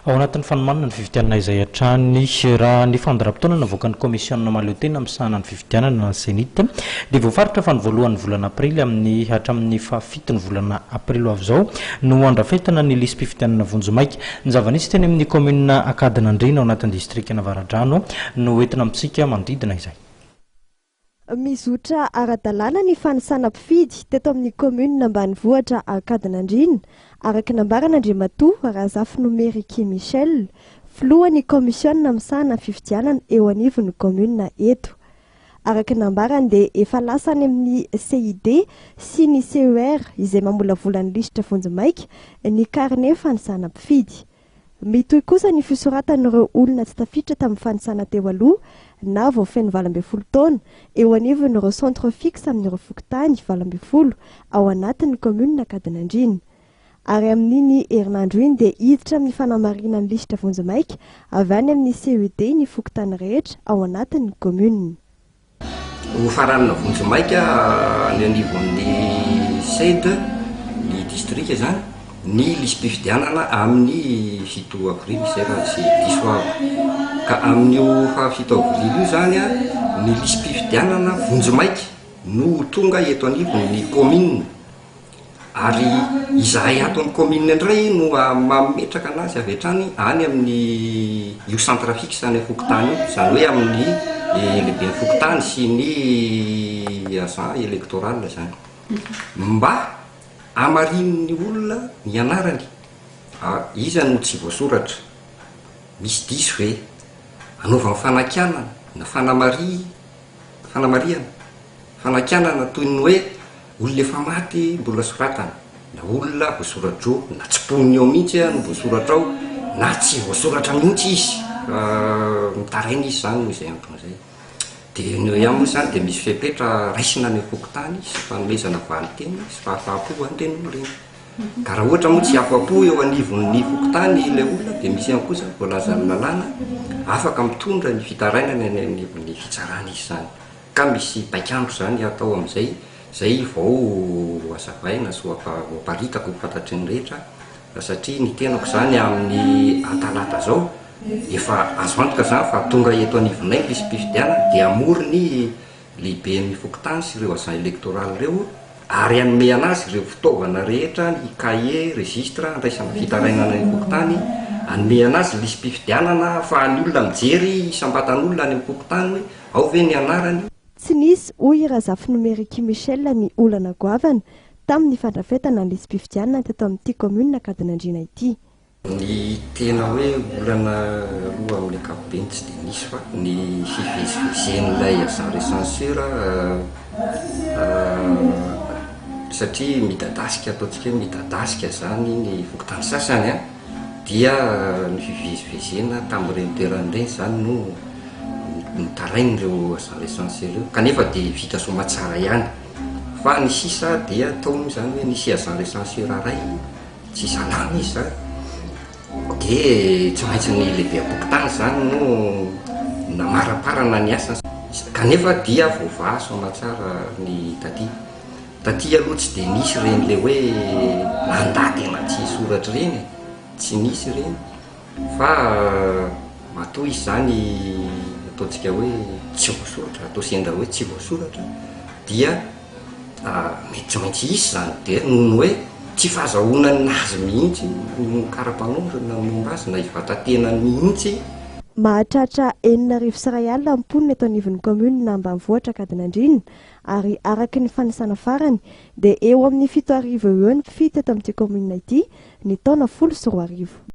Ao anatin'ny fanomanana ny fifidianana izay hatrany, raha ny fandaharam-potoana navoakan'ny kaomisiona mahaleotena misahana ny fifidianana na ny Cenit dia voafaritra fa ny voalohan'ny volana aprily amin'ny hatramin'ny fahafiton'ny volana aprily ho avy izao no handrafetana ny lisi-pifidianana vonjimaika. Ny zava-nisy teny amin'ny kaominina Ankadinandriana ao anatin'ny distrikan'Avaradrano no entina amintsika manodidina izay. Mizotra ara-dalàna ny fanisana mpifidy teto amin'ny kaominina ambanivohitra Ankadinandriana, araka ny nambaran'Andriamatoa Razafinomeriky Michel, filohan'ny kaomisiona misahana ny fifidianana eo anivon'ny kaominina eto. Araka ny nambarany dia efa lasa any amin'ny CID sy ny CER izay mamolavola ny lisitra vonjimaika ny karne fanisana mpifidy. Mitohy kosa ny fisoratan'ireo olona tsy tafiditra tamin'ny fanisana teo aloha na vao feno 18 taona eo anivon'ireo centre fixe amin'ireo fokontany 18 ao anatin'ny kaominina Ankadinandriana. Ary amin'iny herinandro iny dia hiditra amin'ny fanamarihana ny lisitra vonjimaika avy any amin'ny CED ny fokontany rehetra ao anatin'ny kaominina. Ho faranana vonjimaika any anivon'ny CED, ny distrika izany, ny lisi-pifidianana amin'ny 7 avrily, izay raha tsy diso aho. Ka amin'io fahafito avrily io izany, ny lisi-pifidianana vonjimaika no ho tonga eto anivon'ny kaominina. Ary izahay ato amin'ny commune indray no mametraka anazy avy hatrany any amin'ny io centre fixe any fokontany io, izany hoe amin'ny lehiben'ny fokontany sy ny agent électoral izany. Mba hamarinin'ny olona ny anarany, iza no tsy voasoratra, misy diso ve, anaovany fanakianana na fanamarihana, fanakianana toy ny hoe olona efa maty mbola soratana, na olona voasora-droa, na tsy mponina eo mihitsy no voasoratra ao, na tsy voasoratra mihitsy izy, fa mitaraina izy izany noho izay antony izay. Dia ny eo ihany moa izany dia misy fepetra raisina any am-pokontany sy fanomezana valin-teny sy fahafaham-po ho an'ireny olona ireny. Ka raha ohatra moa tsy afa-po eo anivon'ny fokontany ilay olona dia misy ihany koa izany voalazan'ny lalàna afaka mitondra ny fitarainany any anivon'ny fitsarana izy izany. Ka misy paik'andro izany atao amin'izay, izay vao hazavaina sy ho aparitaka ho fantatry ny rehetra, satria ny tenako izany amin'ny atalata izao, efa azo antoka izany fa tonga eto anivonay ny lisi-pifidianana, dia hamory ny lehiben'ny fokontany sy ireo agent électoral ireo, ary hanome an'azy ireo fitaovana rehetra, ny cahier, registre, handraisana fitarainana any am-pokontany, hanome an'azy ny lisi-pifidianana ahafahan'ny olona mijery isam-batan'olona any am-pokontany hoe ao ve ny anarany. Tsy nisy, hoy i Razafinomeriky Michel ny olana goavana tamin'ny fandrafetana ny lisi-pifidianana teto amin'ity kaominina Ankadinandriana ity. Ny tena hoe olana aloha amin'ny ankapobeny tsy dia nisy fa ny fivezivezen'ilay agent recenseur satria midadasika, ataontsika hoe midadasika izany ny fokontany sasany an, dia ny fivezivezena tamin'ireny toerana ireny izany no nitarain'ireo agent recenseur ireo kanefa dia vita soamatsara ihany fa ny sisa dia tao moa izany hoe nisy agent recenseur iray Tsy salama izy zany de tsy maintsy ny lehibeam-pokontany zany no namaraparana ny asany kanefa dia voavaha soamatsara ny taty. Taty aloha tsy de nisy ireny le hoe nandà tena tsy hisoratra ireny e, tsy nisy ireny fa matoa izy zany ataontsika hoe tsy voasoratra, atao sendra hoe tsy voasoratra dia Mety tsy maintsy hisy izany dia noho ny hoe tsy fahazahoana ny azy mihitsy ny kara-panondro na ny momba azy na hivata-tenany mihitsy. Mahatratra 1060 ny mponina eto anivon'ny kaominina ambanivohitra Ankadinandriana ary araka ny fanisana farany dia eo amin'ny 7000 eo ho eo ny mpifidy teto amin'ity kaominina ity ny taona 2010.